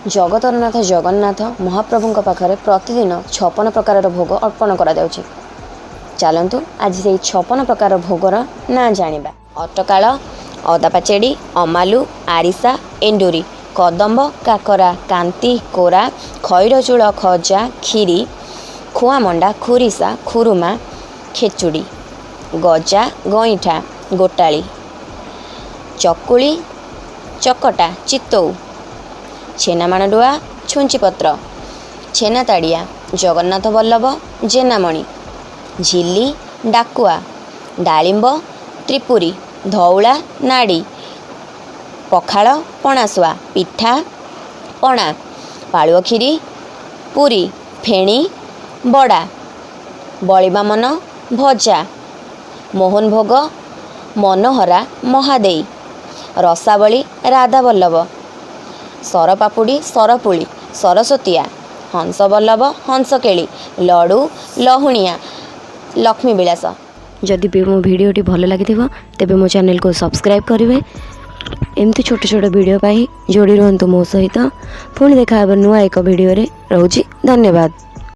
ଜଗତରନାଥ ଜଗନ୍ନାଥ ମହାପ୍ରଭୁଙ୍କ ପାଖରେ ପ୍ରତିଦିନ 56 ପ୍ରକାରର ଭୋଗ ଅର୍ପଣ କରାଯାଉଛି। ଚାଲନ୍ତୁ, ଆଜି ସେଇ 56 ପ୍ରକାର ଭୋଗର ନାଁ ଜାଣିବା। ଅଟକାଳ, ଅଦା ପାଚେଡ଼ି, ଅମାଲୁ, ଆରିସା, ଏଣ୍ଡୁରି, କଦମ୍ବ, କାକରା, କାନ୍ତି, କୋରା, ଖଇରଚୂଳ, ଖଜା, କ୍ଷୀରି, ଖୁଆମଣ୍ଡା, ଖୁରିସା, ଖୁରୁମା, ଖେଚୁଡ଼ି, ଗଜା, ଗଇଁଠା, ଗୋଟାଳି, ଚକୁଳି, ଚକଟା, ଚିତଉ, ଛେନା ମାଣଡୁଆ, ଛୁଞ୍ଚିପତ୍ର, ଛେନା ତାଡ଼ିଆ, ଜଗନ୍ନାଥ ବଲ୍ଲଭ, ଜେନାମଣି, ଝିଲି, ଡାକୁଆ, ଡାଳିମ୍ବ, ତ୍ରିପୁରୀ, ଧଉଳା, ନାଡ଼ି, ପଖାଳ, ପଣାଶୁଆ, ପିଠା, ପଣା, ପାଳୁଅ କ୍ଷୀରି, ପୁରୀ, ଫେଣି, ବଡ଼ା, ବଳିବାମନ, ଭଜା, ମୋହନ ଭୋଗ, ମନୋହରା, ମହାଦେଇ, ରସାବଳି, ରାଧାବଲ୍ଲଭ, ସରପାପୁଡ଼ି, ସରପୁଳି, ସରସ୍ୱତୀଆ, ହଂସବଲ୍ଲଭ, ହଂସକେଳି, ଲଡ଼ୁ, ଲହୁଣିଆ, ଲକ୍ଷ୍ମୀବିଳାସ। ଯଦି ବି ମୋ ଭିଡ଼ିଓଟି ଭଲ ଲାଗିଥିବ, ତେବେ ମୋ ଚ୍ୟାନେଲକୁ ସବସ୍କ୍ରାଇବ୍ କରିବେ। ଏମିତି ଛୋଟ ଛୋଟ ଭିଡ଼ିଓ ପାଇଁ ଯୋଡ଼ି ରୁହନ୍ତୁ ମୋ ସହିତ। ପୁଣି ଦେଖା ହେବ ନୂଆ ଏକ ଭିଡ଼ିଓରେ। ରହୁଛି, ଧନ୍ୟବାଦ।